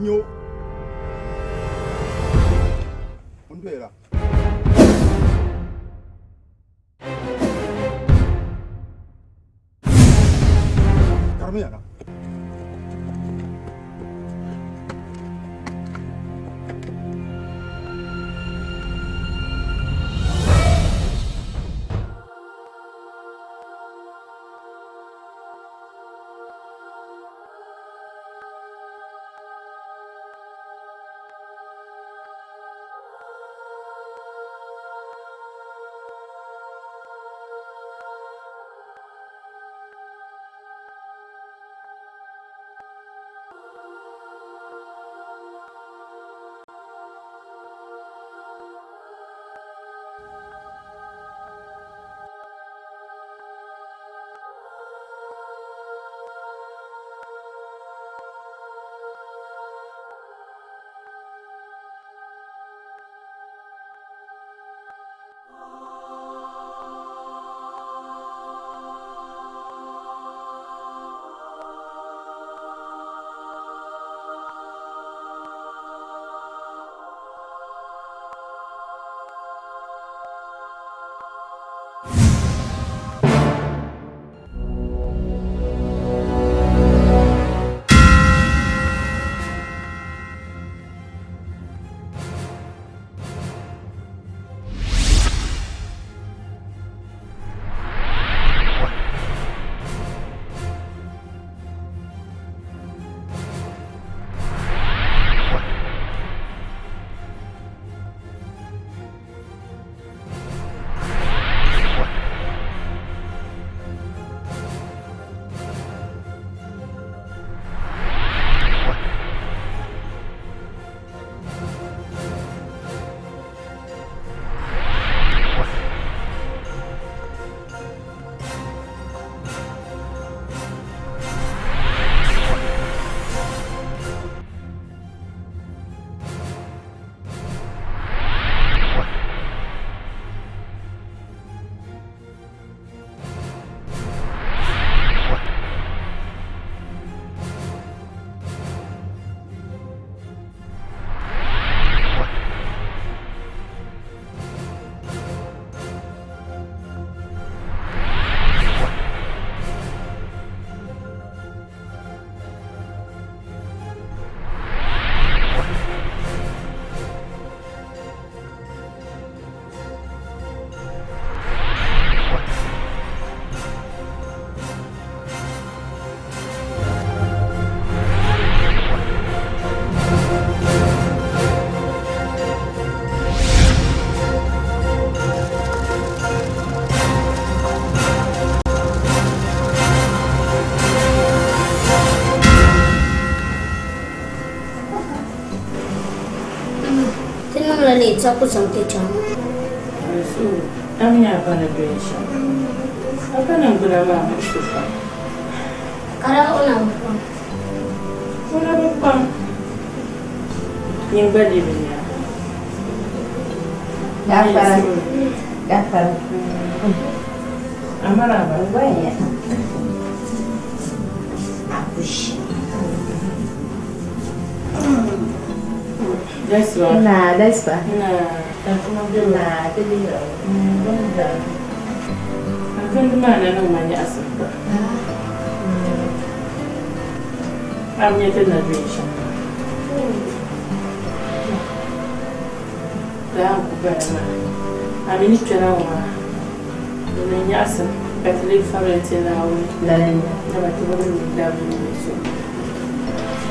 N-nyɛ o. O ni doya la. Karimiya na. Ti niŋla leei ti ku zaŋ ti chaŋ. A mi a ba ni doli shɛm. A ba niŋgbuna maa muɣisi pam. Ka daa o na bi kpaŋ. O na bi kpaŋ. Nyin gba lee bi nya. Gafara. Gafara. Amaraba. Waya. Akushi. Gaisuwa. Na gaisuwa. Na kuma bɛ Na dili. Afandi maa na niŋ ma nyaɣisim gba. A bi nya ti na doli shɛm. Lala n-ku bala maa. A mi ni kpɛna ŋɔ maa, di niŋ nyaɣisim ka ti lee fabili ti Naawuni. Lala n-nyɛ. Dama ti bi mi dabili ni so.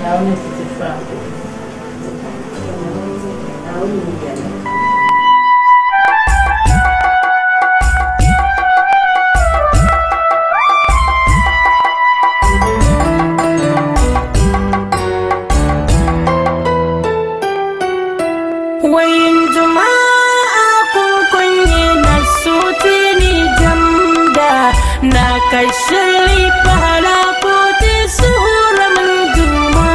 Naawuni n-ti ti faako. Naawuni mi yɛli. Na ka shiri pahala ko ti suhuri min Duuma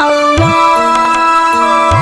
Allah.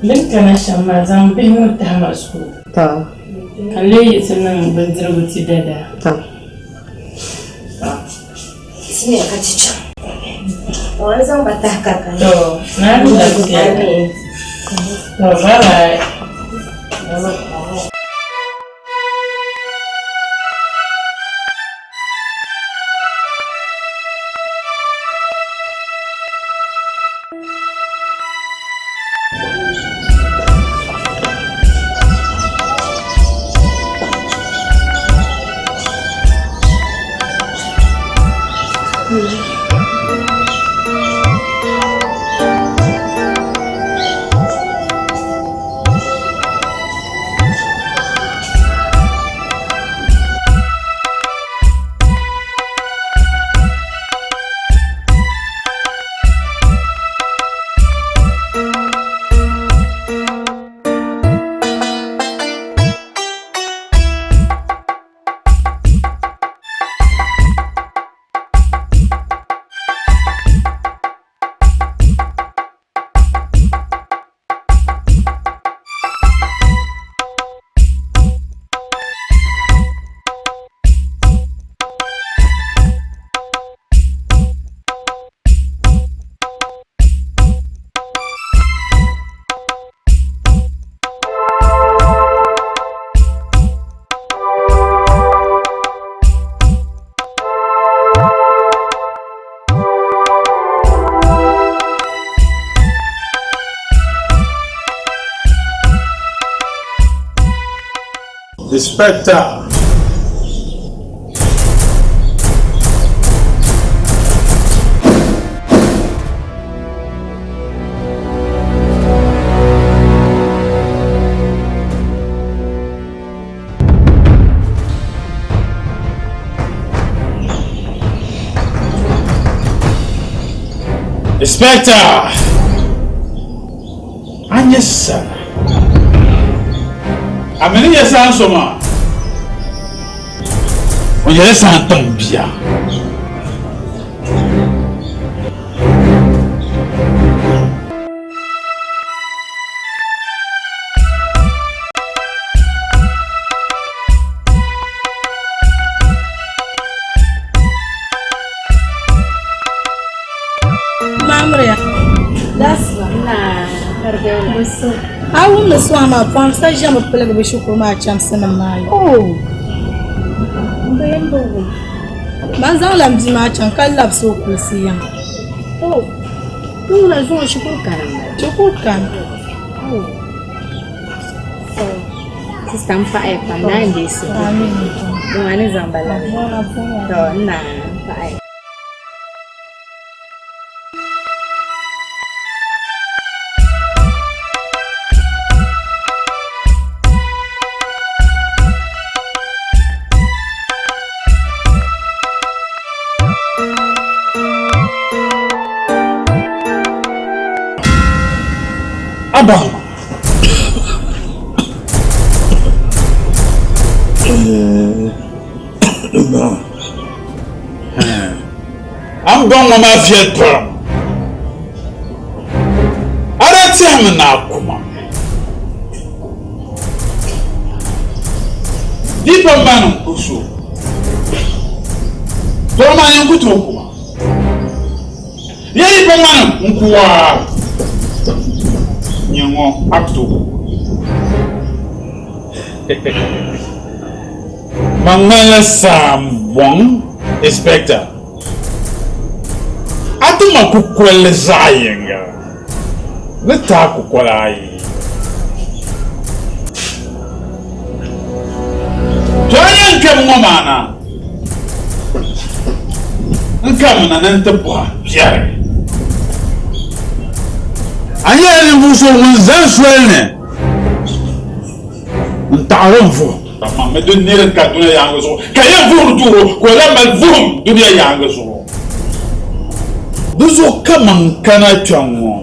Din kana shɛm maa, zaŋ bihi ŋɔ tahi ma school. Tɔ. Ka n lee yiɣisi niŋ bindirigu ti dada. Tɔ. Simiya ka ti chaŋ. Tɔ, n zaŋ ba tahi ka kana. Tɔ, naa ni lafiya. Tɔ, bye bye. Inspector. Inspector! A nyɛ sana. A mi ni nyɛ saan so maa? O nyɛla saan tiŋ bia. A wum ni sɔŋ maa pɔhim sa ʒɛmi piligi bɛ shikuru maa chamsinima maa ya. Man zaŋla m bia maa chaŋ ka labisi o kulisi yiŋa. Shikuru kani. Sista m paɣaya pam naa n deei suhu dama a ni zaŋ ba labi to n naa m paɣaya. Abang. An baŋ ŋɔ maa viɛli pam. A daa tɛhimi ni a kuma. Di pa mani n-ku so, dɔɣi maa yɛn ku tooi kuma. Di yi pa mani n-ku a, nyɛ ŋɔ a ku tooi ku ma. Man ŋmanila saambɔŋ inspector. A ti ma kukoli zaɣ yiŋga ni ti a kukoli ayi. To a yɛn kpɛm ŋɔ maa na n kamina ni n ti bɔhi biɛri. A nyɛla ninvuɣ so ŋun zani soli ni n-taɣiri n vuhim. Kaman mi di nir n-ka dunia yaaŋa zuɣu, ka yɛn vuhiri duh o, ka o lan mali vuhim dunia yaaŋa zuɣu. Di zuɣu ka man kana kpɛŋŋɔ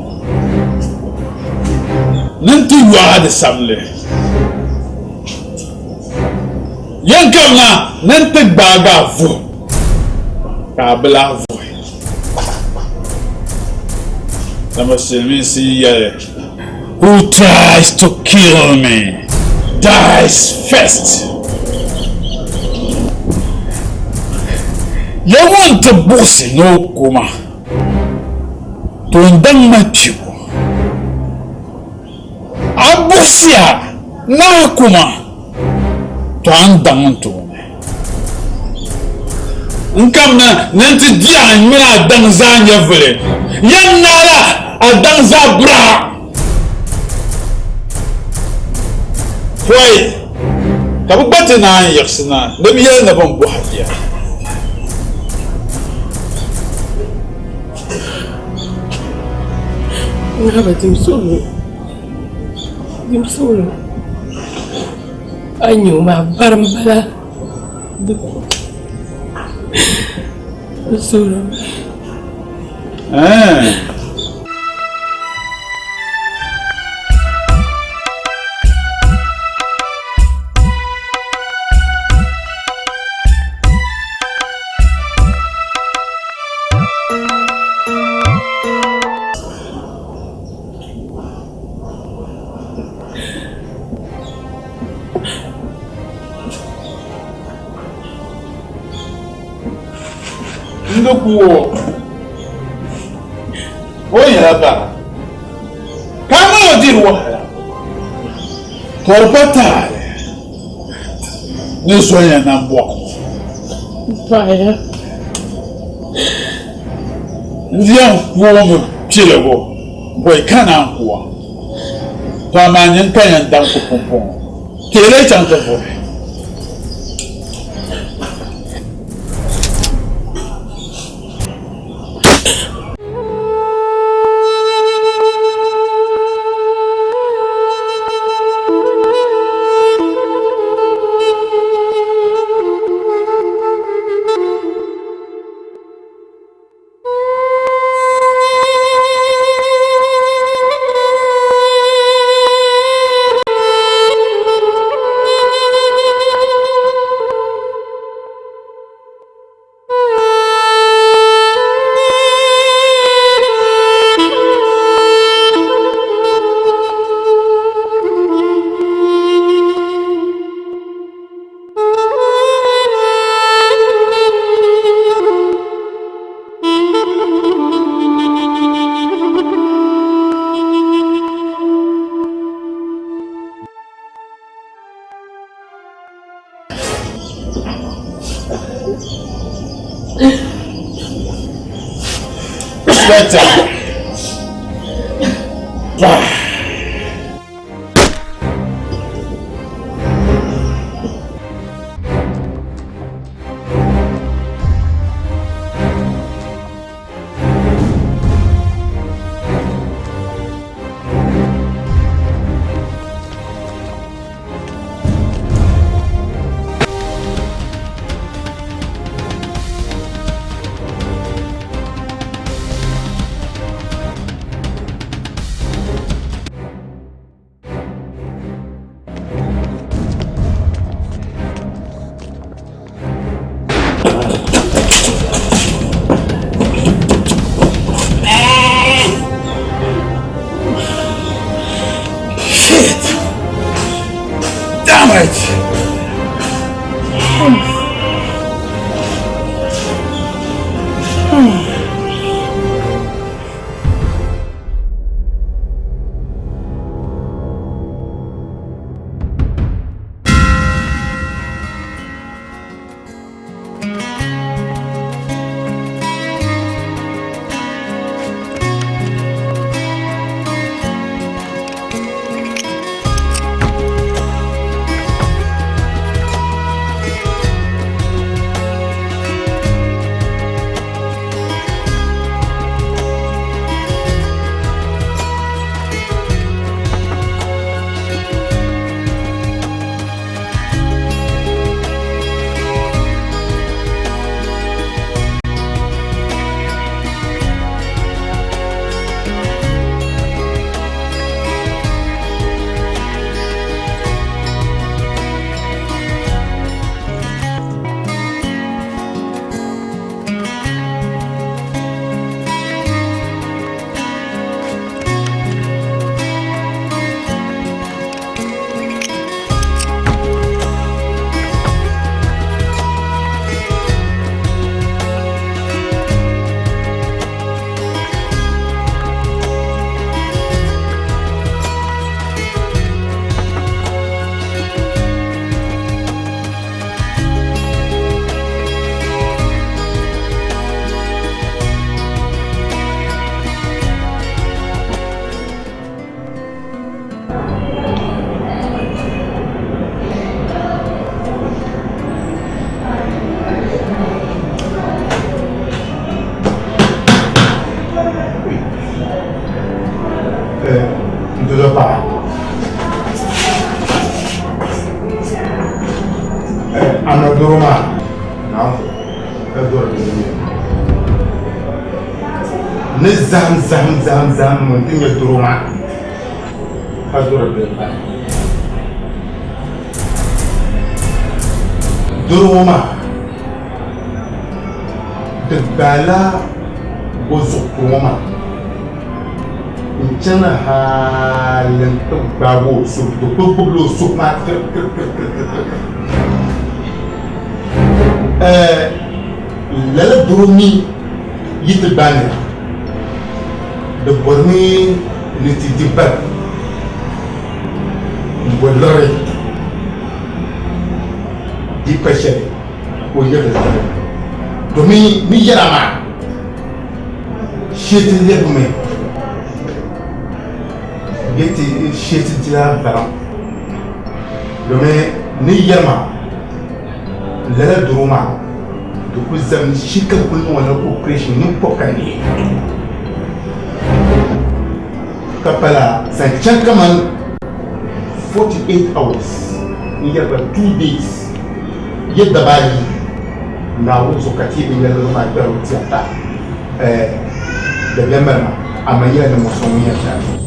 ni n ti yɔɣi di samli. Yɛn kamina ni n ti gbaagi a vuhim, ka a bi lahi vuhi. Dama silimiinsi yi yɛli. Who tries to kill me dies first. Ya ŋun ti buɣisi ni o ku ma, to n daŋ ma kpibu. A buɣisiya ni a ku ma, to a ni daŋ n tooni. N kamina ni n ti di a mini a daŋ zaa nyɛvili. Yɛn naala a daŋ zaa biri a. Pɔi ka bɛ gba ti naan yiɣisi na ni bɛ yɛli ni bɛ ni bɔhi bia. N-haba dim suɣulo, dim suɣulo. A ni nya o maa bari m-bala di n suhuri mi. N di ku o, o nyɛla bara ka a mal o diri wahala, ka o pa taali ni zonya nambɔɣu. Paɣiya. N di yɛn ku o mi piligu bɔi ka naan ku a. To amaa nyin ka yɛn daŋ ku pumpɔŋɔ, ka yi lee chaŋ ti vuhi. Inspector. Bah. ka dɔri bihi nyɛ ni zahim zahim zahim zahim ŋun ti nyɛ doro maa ka dɔri bihi pahi doro ŋɔ maa di gbaala o zuɣu kuri ŋɔ maa n-chani hali nti gbaagi o suhu di kuli gbubila o suhu maa kirikirikirikiri. Lala doro mi yi ti gbaai nira, di bɔrimi ni ti di bali m-bo liɣiri di pa shɛli ka o yɛri li zali domin ni yɛla maa shee ti lɛbimi bee ti shee ti dila baliŋ domin ni yɛli maa lala doro maa di kuli zami shee ka bi kuli niŋ o la operation ninkɔb ka neei ka pala zaŋ chaŋ kamani 48 hours n yɛri ba 2 days yɛ daba ayi Naawuni zuɣu ka ti yi binyɛrili maa kpɛri o tiɛta dabiɛm bala maa amaa nyɛla ninvuɣ so ŋun yɛn tari.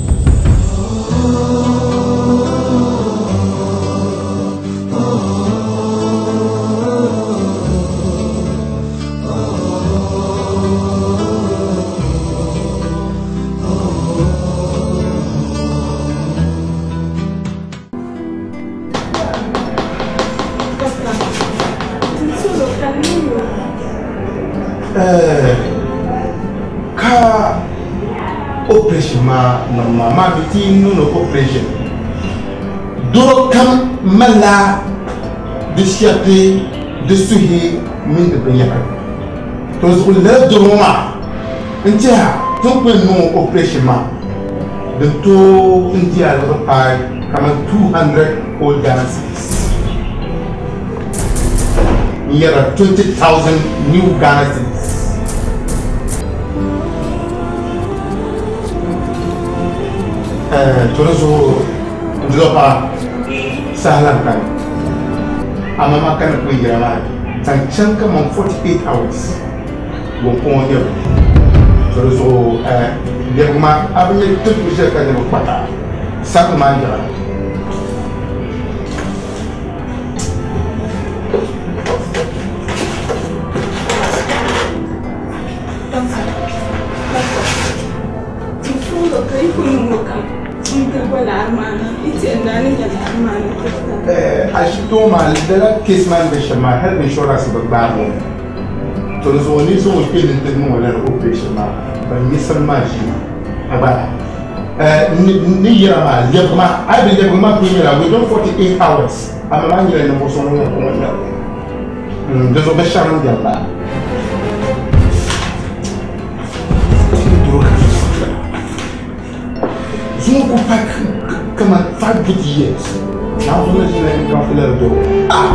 Ka operation maa niŋ maa maa mi ti niŋdi operation doro kam malila di shɛriti di suhi mini di binyahari to zuɣu lala doro ŋɔ maa n tiɛha ti ni kuli niŋ operation maa din tooi n di aligi paai kamani 200 old Ghana cedis n yɛrila 20,000 new Ghana cedis. To di zuɣu n dila paɣa saha lan kani amaa maa ka ni kuli yɛra maa zaŋ chaŋ kamani 48 hours Wuŋpuŋɔ nyɛ bɛ to di zuɣu lɛbigi maa a bi nya ti kuli ʒiya ka niriba kpata sabigi maa yaɣa. Ashibiti ŋɔ maa lala case maa ni be shɛm maa health insurance bi gbaagi o mi. To di zuɣu ni zaŋ o kpe ni nti niŋ o lala operation maa, ban nyɛ sani maa ʒii a gba ni yɛra maa lɛbigi maa, a yi bi lɛbigi maa kuli nyɛla within 48 hours amaa maa nyɛla ninvuɣ so ŋun yɛn kɔŋ o lɛbigi. Di zuɣu binshɛɣu din beni maa. Zuŋɔ ku paai kaman 5 good years. Naawuni ni ʒini n ka lala doro. Ah!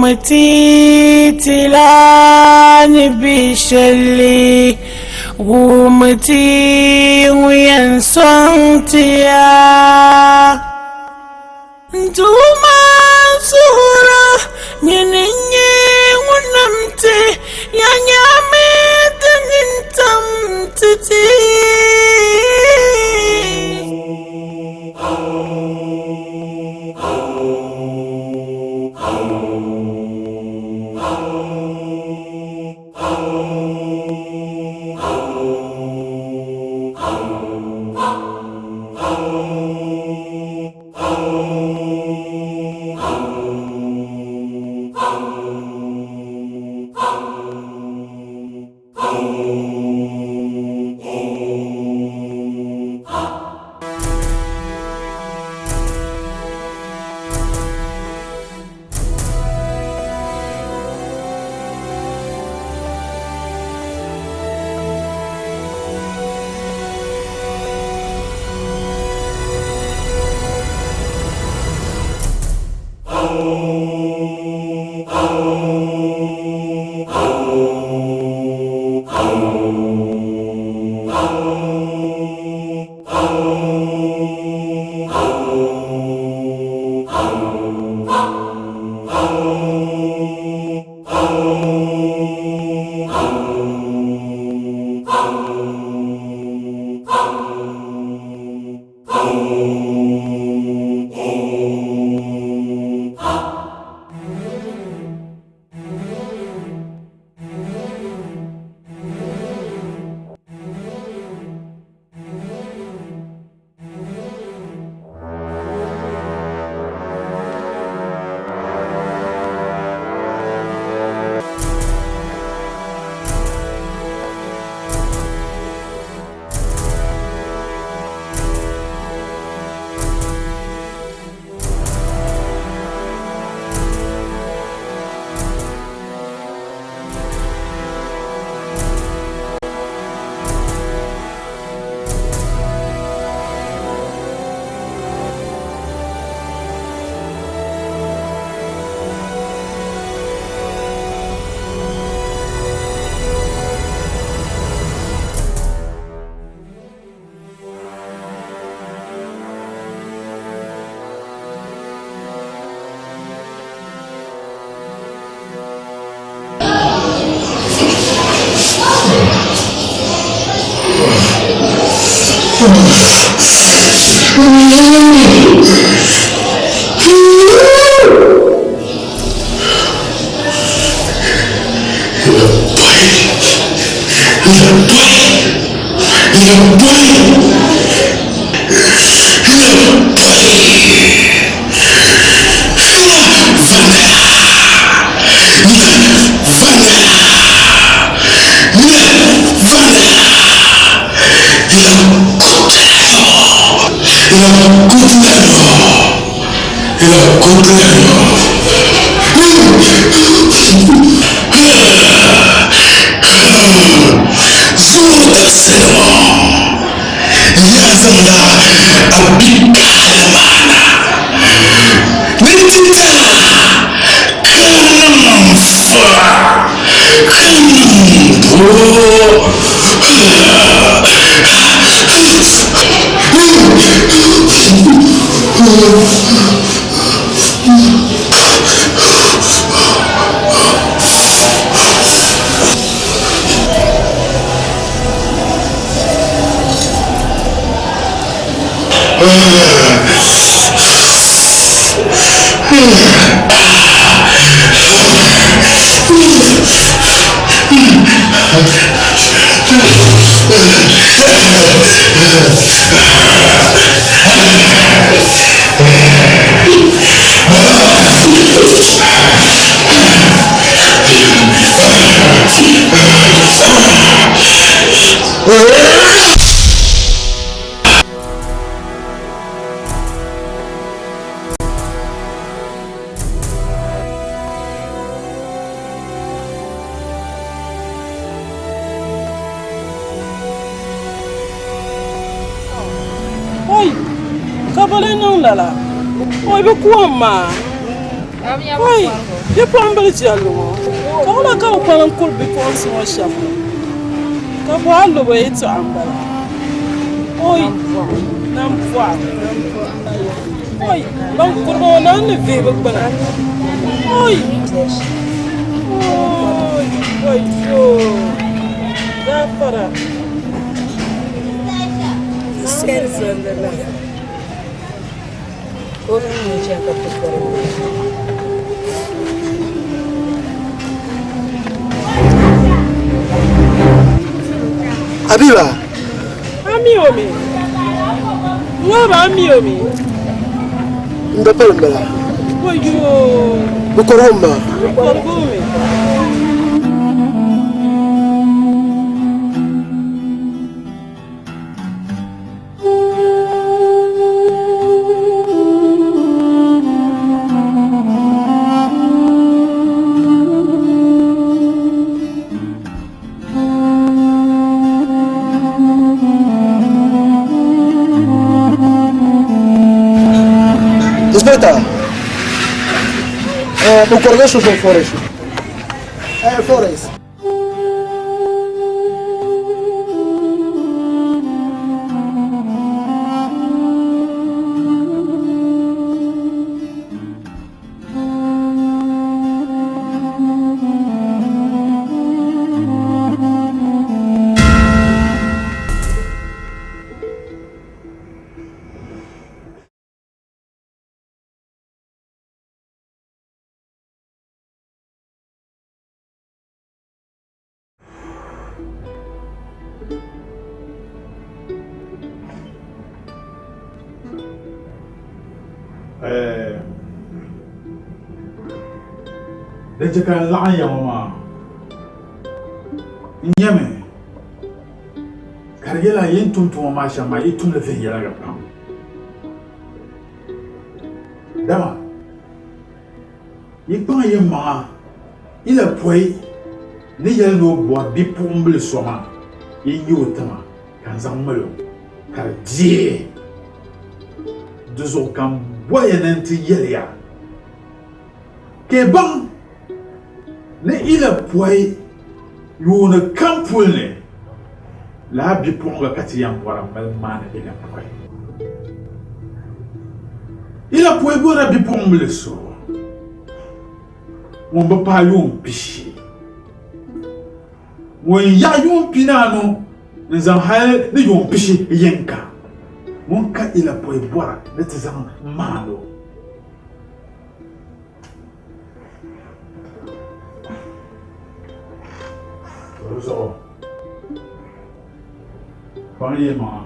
Wummi ti tila ni bi shɛli, wummi ti ŋun yɛn sɔŋ ti ya. N Duuma suhura, nyini n-nyɛ ŋun nam ti, ya nyami ti nintam ti ti. Oi, ka bala niŋ lala. Oi, bɛ kuhim maa. Oi, bipuɣimbila jɛlli ŋɔ, ka wula ka bɛ kpalim kuri bipuɣinsi ŋɔ shɛm ŋɔ? Ka bɔ a lobo yɛtɔɣa m-bala? Oi, nampɔɣu! Oi, ban kuri ba ŋɔ naan ni vihi bɛ gbuna. Oi, oi, oi, gaafara. Abiba. Ami omi. Ŋɔ ba ami omi. N da pali m-bala. Wayo. Bɛ kɔrigi mi maa. Bɛ kɔrigi mi. Inspector, bɛ kɔrigi social forest. Forest. Din chɛ ka n laɣim ya ŋɔ maa, n nyami ka di nyɛla yi ni tum tuma maa shɛm maa, yi tum li viɛnyɛliŋga pam. Dama Yi kpaŋ yi maŋa yi la pɔi ni yɛli ni o bɔri bipuɣimbila so maa, yi nya o tiŋa ka n zaŋ mali o ka di deei. Di zuɣu ka m bɔri ya ni n ti yɛli ya ka yi baŋ ni yi la pɔi yuuni kam puli ni lala bipuɣiŋga ka ti yɛn bɔra m-mali maani yi la pɔi. Yi la pɔi bɔrila bipuɣimbila so ŋun bi paai yuun pishi, ŋun yaɣi yuun pinaanu n-zaŋ hali ni yuun pishi yinka, ŋun ka yi la pɔi bɔra ni ti zaŋ maan o. Di zuɣu kpaŋ yi maŋa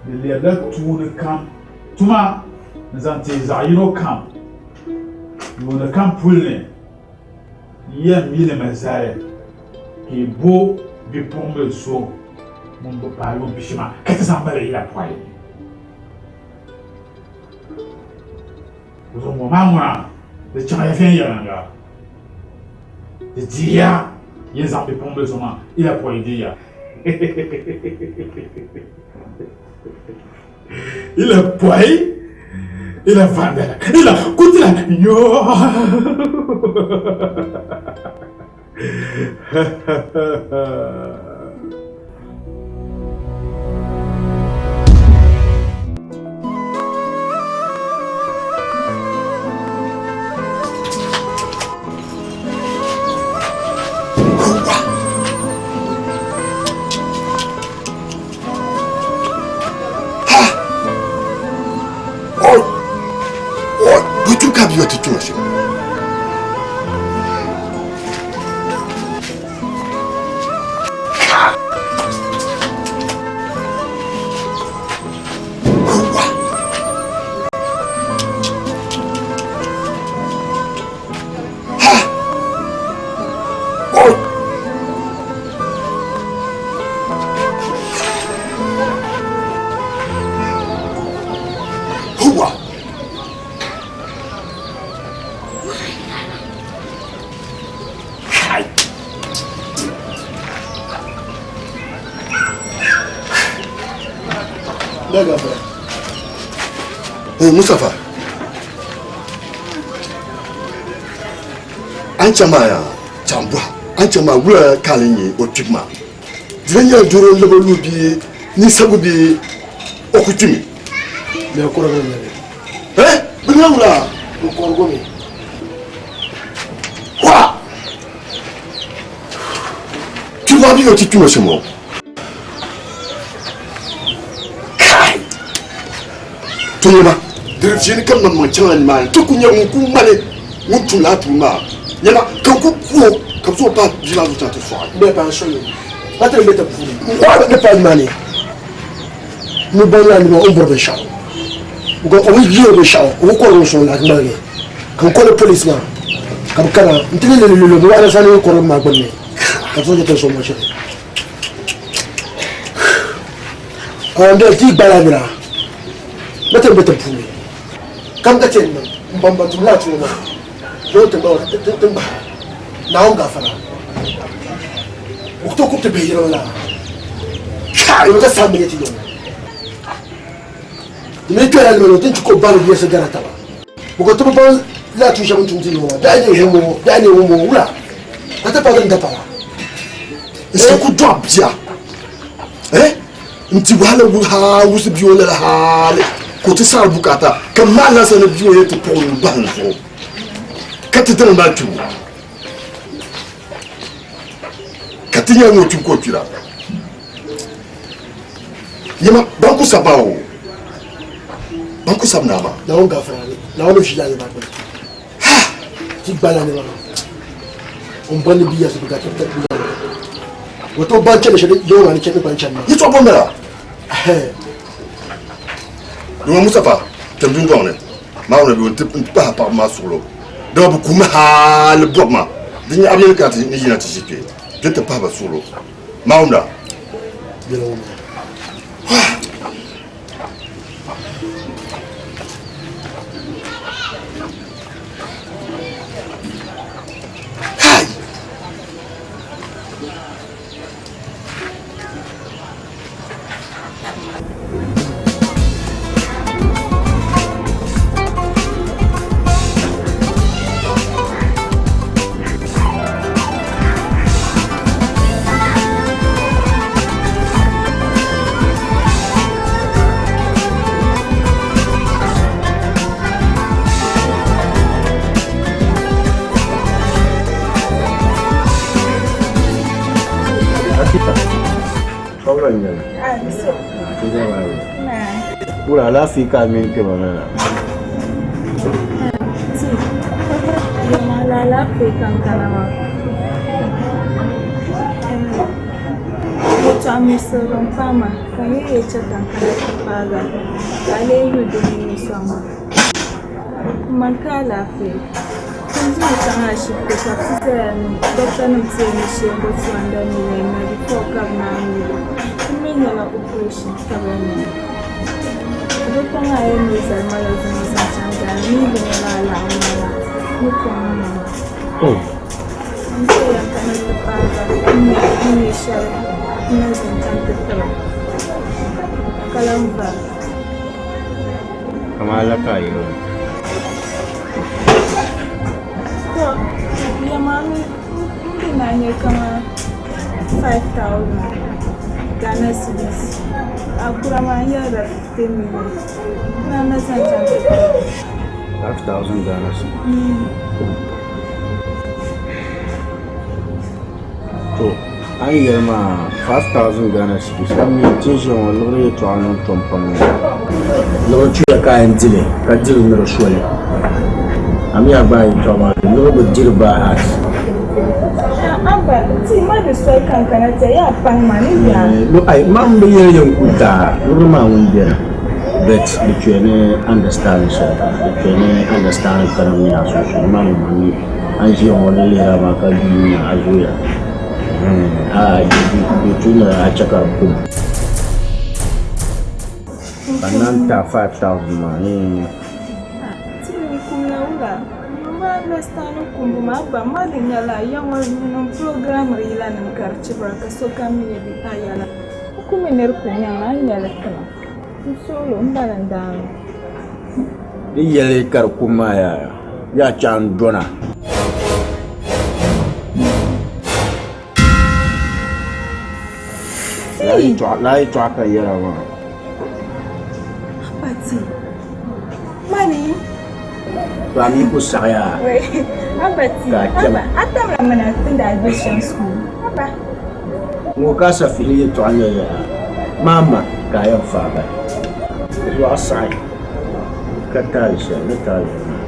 di lɛbila tuuni kam tuma n-zaŋ ti zaɣ yino kam yuuni kam puli ni n yɛn mi li mi zali ka yi bo bipuɣimbil so ŋun bi paai yuun pishi maa ka ti zaŋ mali yila pɔi. Di zuɣu ŋɔ maa ŋuna di chaŋ ya viɛnyɛliŋga di diya yin zaŋ bipuɣimbila so maa ila pɔi di ya ila pɔi ila vandala ila kutila yo Ka bia ti tuma shɛm. Mustapha. A ni chaŋ maa yaa, chaŋ bɔha, a ni chaŋ maa wula ka a lee nyɛ o kpibu maa? Di lan nyɛla doro n-lab o luhi bee ninsaligu bee o ku kpimi? Bɛ kɔrigimi n-nyɛ li. Eh, bɛ nyɛla wula? Bɛ kɔrigimi. Wa! Kpibu maa bee o ti kpimi o shɛm o? Kai! To nyɛma, di di viɛli ka maŋmaŋ chaŋla nimaani ti ku nyɛ ŋun ku ŋmani ŋun tum lala tuuni maa. Nyɛma, ka n ku ku o ka bɛ zaŋ o paai bia maa zuɣu chaŋ ti sɔɣi. Bɛ paai soli ka ti bɛ ti puuni. N kɔhi ni paai nimaani ni baŋ lala nima o ni bɔri binshɛɣu because o bi yihiri binshɛɣu o bi kɔrigi o sɔŋ lahi ŋmaligi ka n kɔli police maa ka bɛ kana n-ti li lililili bɛ waɣila sani kɔrigi maa gbunni ka bɛ zaŋ ti sɔŋ ŋɔ shɛli. N ti gbala nira bɛ ti be ti puuni kam ka ti yɛn niŋ m baŋ ban tum lala tuma maa doo ti gbahi Naawuni gaafara bɛ ku tooi kuri ti bihi yiriŋ laa kai ka saha mi ti yɛn di mi kpɛla nima ni ti ni ti ko bani biɛsi gana taba bɛ ku ti bi baŋ lala tuun shɛli bɛ ni tum ti yɛŋɔ maa biɛhi ni ŋun bɔŋɔ biɛhi ni ŋun bɔŋɔ wula ka ti paai ti ni dapara N sa ku dɔɣi bia eh n ti wahala wu wusi bia o lala hali ka o ti saɣi bukaata ka maali laasabu ni bia o yɛn ti kpuɣi o bahi n zuɣu ka ti dini maa kpibu ka ti nyɛla ŋun kpibu ka o kpira nyɛma ban ku saba o ban ku sabi naa maa. Naawuni gafara ni Naawuni ʒila ni maa gbuni ti gbala ni maa o ni bɔri ni bia so ka ti bia o to ban chani shɛli yɛŋ maa ni chani ban chani maa. Yɛtɔɣa bɔ m-bala Dama Mustapha tim dundɔŋ ni maa ŋuna bɛ n-ti pahi paɣaba maa suɣulo dama bɛ kuhimi hali bɔbi ma di nyɛ a bi yɛli ka ti ni yina ti ʒi kpe bɛ ti pahi ba suɣulo maa ŋuna. Wula alaafee ka a mini kpɛma maa na? Alaafee ka n kana maa. Yɛltɔɣa muɣisiri din paai ma ka n yi yɛli chɛ ka n kana ti paagi a ka a lee yu di mini sɔŋ ma. M ma ka alaafee. Tinzuɣu chaŋ ashibiti ka bɛ ti zaya ni dɔkitanima ti yɛn ni shee n-bo 200 million na before ka bɛ naan yi li. Di mi nyɛla operation ka bɛ yɛn niŋ. Dokta maa yɛn mi zali ma la zuŋɔ zaŋ chaŋ Ghana mi bi nyɛla alaɣimu maa ni kom n-nyɛ li. N toya ka ni ti paagi a n nya shɛli n ni zaŋ chaŋ ti tiba ka lan vari. Kaman ala ka a yɛli o? To, ya maa mi n bi naan nyɛ kaman 5,000 Ghana cedis. A kura maa n yɛlila 15 million. N naan na zaŋ chaŋ ti tiba. 5,000 Ghana cedis. To, a ni yɛli maa 5,000 Ghana cedis ka mi ti ni ʒiya ŋɔ liɣiri yɛltɔɣa niŋ tom pam ŋɔ. Liɣiri tuya ka a yɛn dili ka dili ni di soli. A mi a gba a yɛltɔɣa maa zuɣu liɣiri bi diri by heart. Abba, ti ma di soli ka n kana ti ya pahi ma ni yaa. Ai, man bi yɛli yɛn kuli daa liɣiri maa ŋun beni but di tuya ni understand shɛli di tuya ni understand ka niŋ yaa sunsuuni maa ni ma mi. A ni ʒiya ŋɔ ni lihiri a maa ka yuuni a zooya di tu ni a chɛ ka di kum ka naan ti a 5000 maa Ti mi kumla wula ma understand kumbu maa ba ma di nyɛla ya ŋɔ niŋ program yila nim ka di chibira ka sokam mi bi a yɛla n ku mi ni di ku nyaŋ a ni nyɛli tima n suhilo m bala n daani. Di yɛli ka di kum maa yaa. Yaa chaŋ n dɔna. Laa yɛtɔɣa ka yɛra maa. Haba ti. Mani. To a mi ku saɣiya. Haba ti. Ka a chɛma. Haba, a tabila mana ti ni daa be shɛm school. Haba. Ŋɔ ka Safili yɛtɔɣa nyɛ yaa. Maama ka a yɛn faai bahi. Zuɣu a saɣi ka taali shɛli ni taali maa.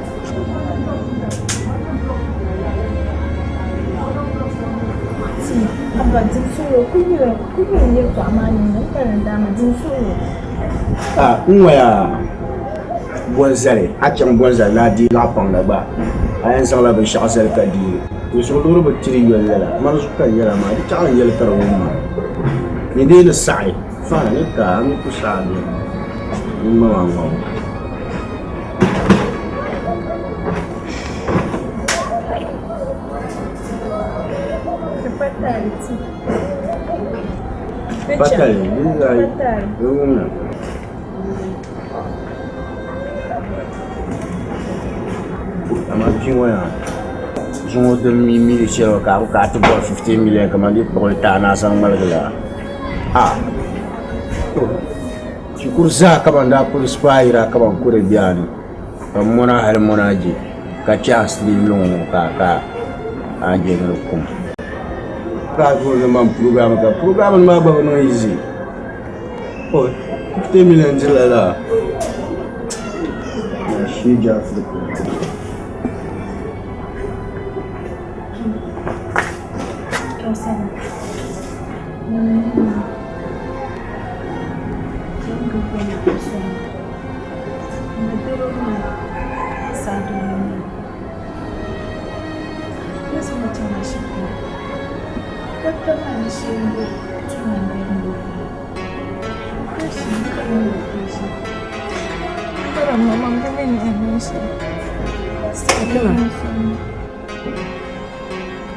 Ti, Haba din suhuri ku yuli ku yuli yɛtɔɣa maa ni n kpalim daama din suhuri. A n ŋɔya bɔnzali, a chaŋ bɔnzali ni a deei laɣipaŋ la gba, a yɛn zaŋla binshɛɣu zali ka deei li. Di zuɣu loori bi tiri yoli lala. Mani zuɣu ka n yɛla maa, di chaɣ n yɛli ka di wum ma. Ni dee ni saɣi, fine, ni ka a mi ku saɣi bɛ ni ŋma maa ŋmabu. Patali, di wumna. Amaa bia ŋɔ yaa zuŋɔ din mi mili shɛli ka a ka a ti bɔri 15 million kamani di kpuɣili ti a ni a zaŋ ŋmaligi la a shikuru zaa kaman daa puli spayira kaman kuri biɛni ka mɔna hali mɔna je ka chɛ a siliim luŋ ŋɔ ka ka a je ni di kum ka a ni man program ka program maa gba bi niŋ easy o 15 million dirila laa shi Africa.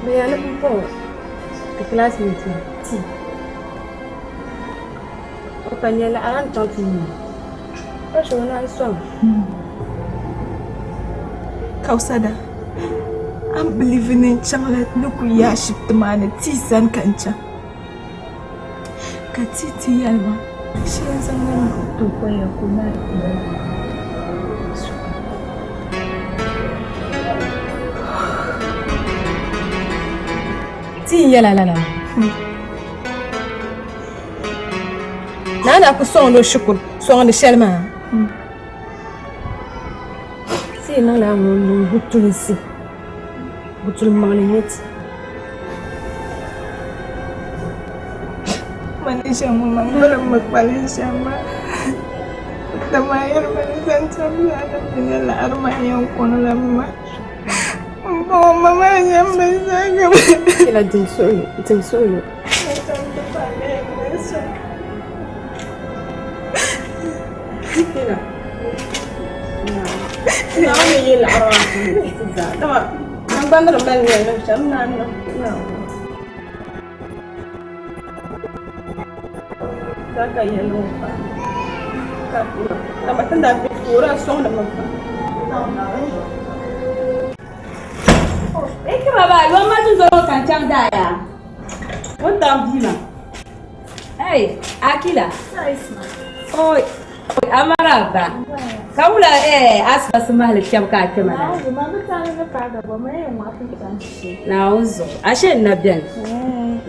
Bɛ ni pumpɔŋɔ ti classmate maa ti o pa nyɛla a lan chaŋ ti yuuni o ka chɛ o naan sɔŋ. Kausada, a ni believe ni n chaŋla ni ku yi ashibiti maa ni tii sani ka n chaŋ ka tii ti yɛli ma shee n zaŋ li ti o pɔya ka o naan ti ma. Ti n yɛla lala maa. Naa na ku sɔŋdi o shikuru sɔŋdi shɛli maa. Ti niŋla ŋun niŋ gutulunsi gutuli maŋli n-nyɛ ti. Mani ʒiɛm ŋɔ maa bilim mi kpalim shɛm maa. Dama a yɛli ma ni zaŋ chaŋ zaa ni ti nyɛ laɣiri maa yɛn kɔŋ la ma. M-bɔŋɔ ma maa yɛn bi zaa ka. Kila dim suhuyubu, dim suhuyubu. Kila. Naawuni yi laɣiri maa puuni ti zaa. Dama naŋgbani di mali noli niŋ shɛm n naan niŋ. Daa ka yɛli o pa ka dama ti ni daa be o daa sɔŋdi mi pam. Ikima ba lɔn ma dundɔŋ ŋɔ ka n chaŋ daa yaa. O ni daŋ bia maa. Hey, Akila. Oi, Amara ba. Ka wula eh asibasi mahali kpɛbu ka a kpɛ ma na. Naawuni zuɣu. Ashe n na beni.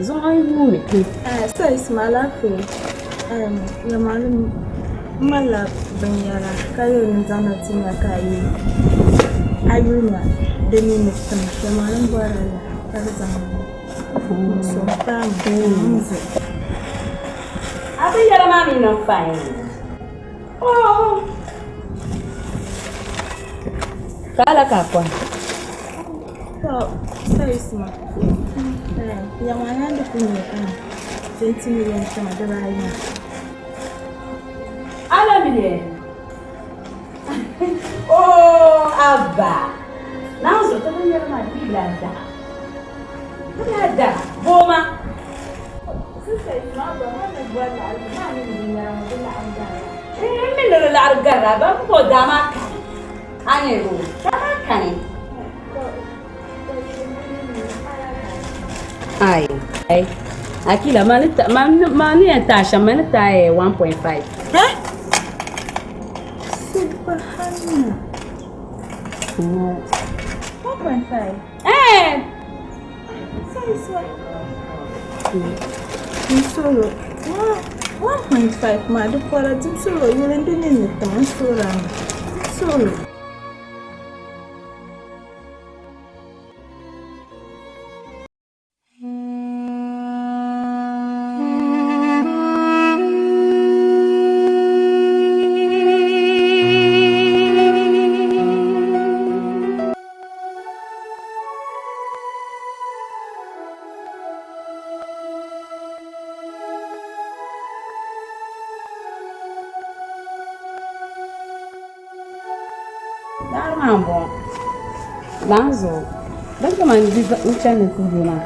Zuŋɔ n yuumi. Sa Isma alaafee. Yamali m malila binyɛra ka yɛli ni n zaŋ na ti nya ka a yi a yuli ma di ni ni tim. Yamali m bɔrila li ka di zaŋ so m paami Naawuni zuɣu. A binyɛra maa mi niŋ fine. Oh. Ka ala ka a kɔhi? To, sa Isma. Yamali di ku nyɛ 20 million kpɛma dibaayi maa. Ala million. Oh, Abba. Naawuni zuɣu ti binyɛra maa di yi lahi daɣa. Di lahi daɣa. Booma. Sista Isma, Abba, man ni bɔri laɣiri maa ni binyɛra ŋɔ di laɣim daɣa. N mi ni di laɣiri garila, ban bɔ daa maa kani. A nyɛ o, daa maa kani. Ai, ai. Akila ma ni ta ma ni ma ni yɛn taai shɛm ma ni taai 1.5. Eh? Subhanallah. 1.5. Eh. Sai N suhuri 1.5 maa di pɔra di suhuri yuli n di ninni tim n suhuri a mi n suhuri. Daɣari maa n bɔŋɔ laa zuɣu din kama n di n chani ni tuubi maa.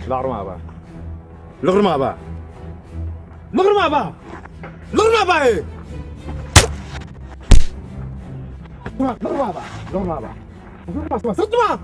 Liɣiri maa ba liɣiri maa ba liɣiri maa ba liɣiri maa ba ee liɣiri maa ba liɣiri maa ba liɣiri maa siriti maa.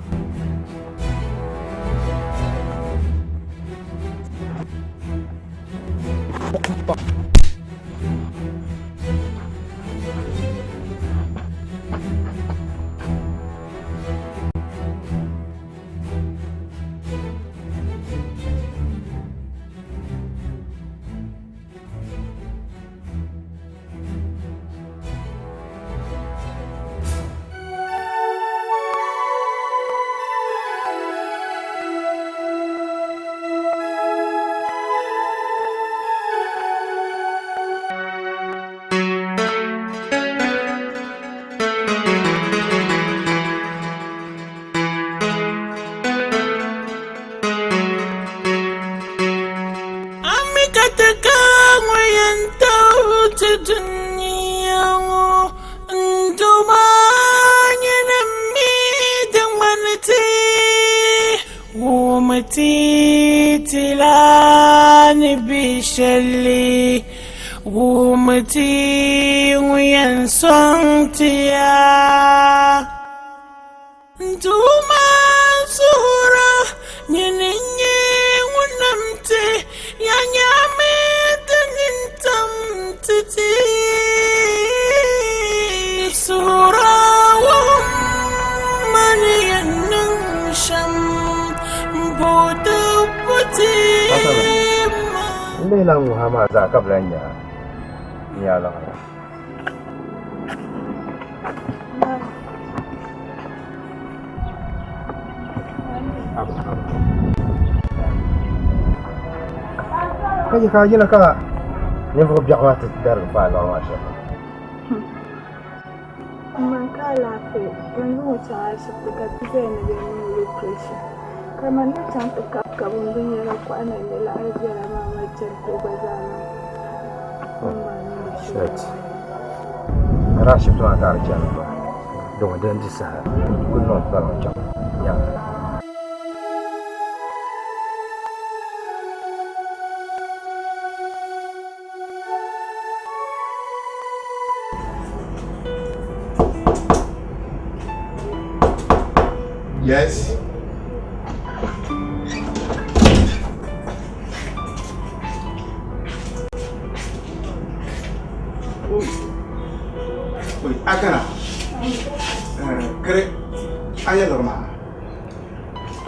Haba haba. Ka chɛ ka a yɛla ka ninvuɣ biɛɣu maa ti darigi paai liɣiri maa shɛm. M ma ka alaafee, ban zaŋ o chaŋ ashibiti ka ti zaya ni bɛ niŋ o operation. Ka man ni chaŋ ti kabi kabi n binyɛra kɔhi na nyɛ laɣiri viɛla maa mali chani ka o gba zaa niŋ ŋun maa niŋdi shɛli. Shit. Ka di ashibiti maa ka a di chani gba. Dama din di saha yi kuli niŋ kpariŋ chaŋ nyaaŋa. Yes. Oi, akana. Kere, aya lorma. N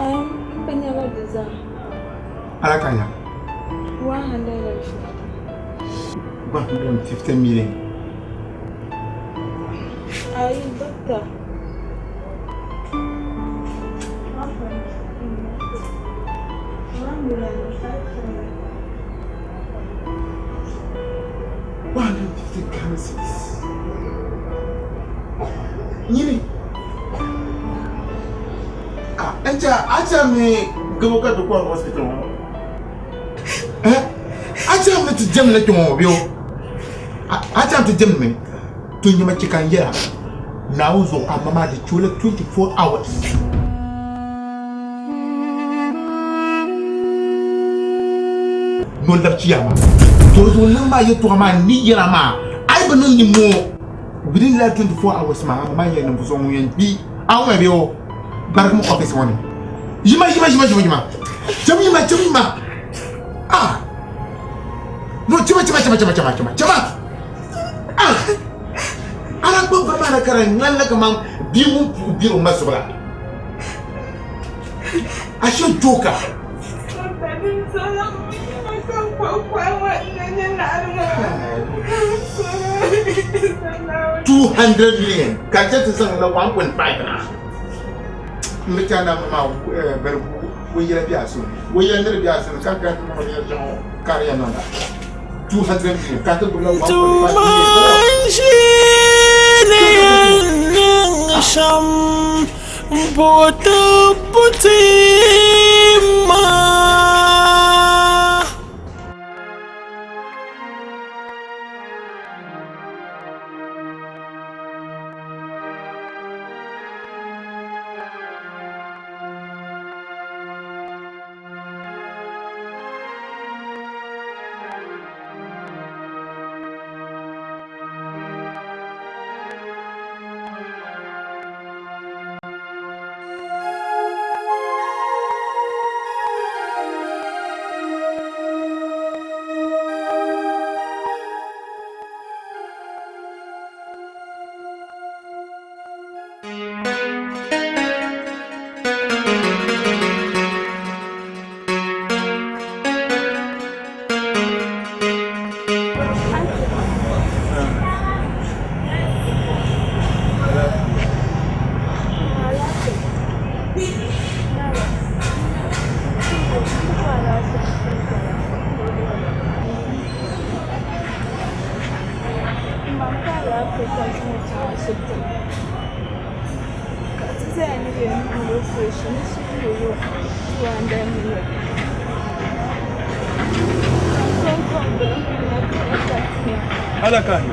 bi nyɛla di zaa. Ala ka nya. 150. 150 million. Ayi, doctor. 150 Ghana cedis. Nyini. Ah, encha, acha mi gabo ka to ko hospital. Eh? Acha mi ti jem le to bio. Acha mi ti jem mi. To nyima chikan yera. Naawuni zuɣu ka mama di chola 24 hours. No lab chiyama. To zo niŋ maa yɛltɔɣa maa ni yɛra maa a yi bi niŋ nimmoo within la 24 hours maa a ma yɛn ninvuɣ so ŋun yɛn kpi a ŋun bɛ o barigim office ŋɔ ni yima yima yima yima yima cham yima cham yima ah no chama chama chama chama chama chama chama ah ana gbubi biri maa na ka di ŋmanila kaman bia ŋun puhi biri o ma zuɣu la ashe joka. 200 million ka chɛ ti zaŋ la 1.5 na n bi chana ma bari wo yɛla bɛ a soni wo yɛla niri bɛ a soni ka ka niŋ yɛli chaŋ ka di yɛn niŋda 200 million ka ti gbubila 1.5 million. Buti buti ma. Ala ka hi.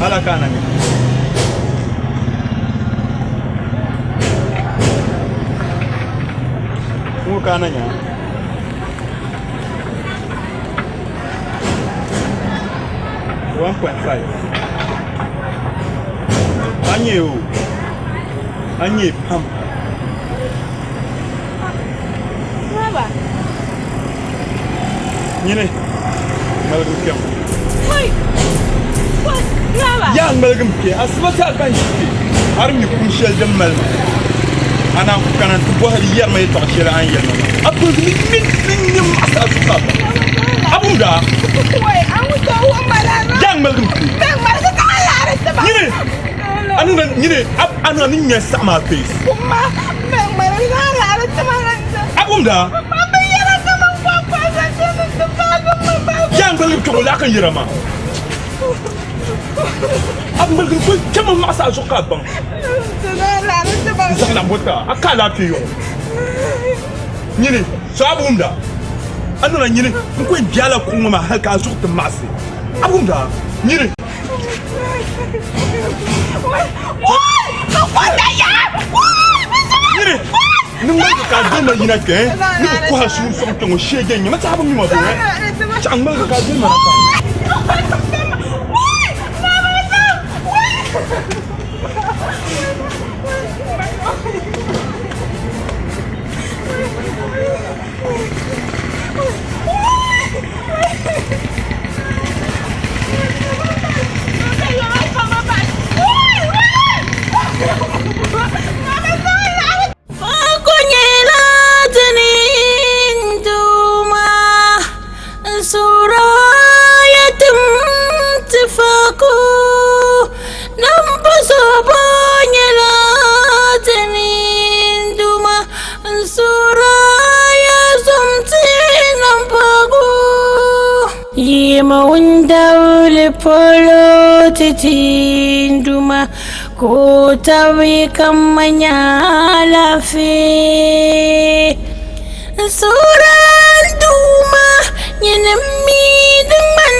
Ala ka na mi. Ŋɔ ka na nya. 1.5. A nyɛ o. A nyɛ pam. Baba. Nyini. Ŋmaligim kpɛm. Wai! Wai! Baba! Yaa ŋmaligim kpe. Asiba saha ka n ʒi kpe. A di mi kum shɛli din mali ma. A naan ku kana nti bɔhiri yɛri ma yɛtɔɣ shɛli a ni yɛli ma maa. A pirigimi mi ni n nyɛ maɣisi a zuɣu ka a baŋ. A wumd a? Yaa ŋmaligim kpe. Nyini! A niŋda nyini a niŋda ni nya saɣim a face. A wumd a? Yaa ŋmaligim kpe ŋɔ laa ka n yɛra maa. A ŋmaligi n-kuli chami maɣisi a zuɣu ka a baŋ. N zaŋ laɣim bɔta a ka alaafee yɔɣu. Nyini, so a bi wumda? A niŋla nyini n ku yɛn be a la kuɣu ŋɔ maa hali ka a zuɣu ti maɣisi. A bi wumda? Nyini. Nyini, ni ŋmaligi ka a doli ma yina kpe, ni bi kuhi a suhu sɔŋ kpe ŋɔ shee jɛn nyɛ ma saha bi mi ma bɔ, chaɣ ŋmaligi ka a doli ma na ka. Faako nyɛla dini Duuma n suhiri a ya tim ti faako Nambɔzɔbo nyɛla dini Duuma n suhiri a ya zom ti nambɔɣu. Yima wundabili polo ti ti Duuma ka o tabi ka ma nya alaafee. N suhiri a Duuma, nyini m-mi di ŋmani.